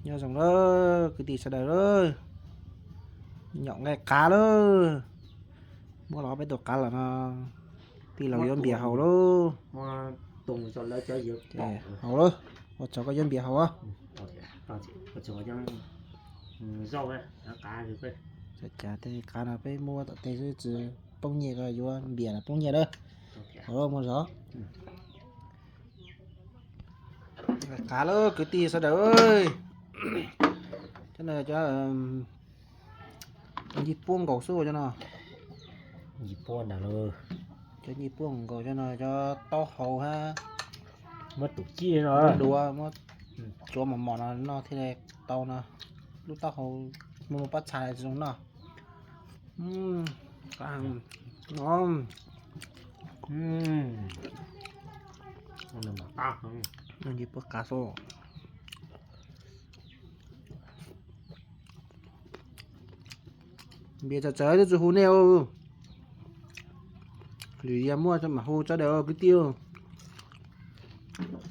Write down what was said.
Nyob zoo lawm kwv tij sawv daws lawm, nyom nqaij qav lawm. Muab los peb tus qav los no, tij laug yuav npias haus lawm. Haus lawm, ua tsaug koj yuav npias haus. Cas tej qav no peb muab tom tej xwb tsis poob nyiaj, koj yuav npias los poob nyiaj lawm. Haus lawm muaj zog. Qav lawm kwv tij sawv daws. Cov no cov ncig puab nkaus xwb cov no. Ncig puab ntag lauj. Cov ncig puab nkaus cov no cov taub hau hab. Muab tus cij no duav, muab tsuav mos mos no noj thiaj li tau no. Lub taub hau muaj muaj pob txha zoo noj. Ncig puab qav xwb. Npias txawv txawv twb tsis hu nej. Lwm yam muaj mam hu sawv daws kwv tij.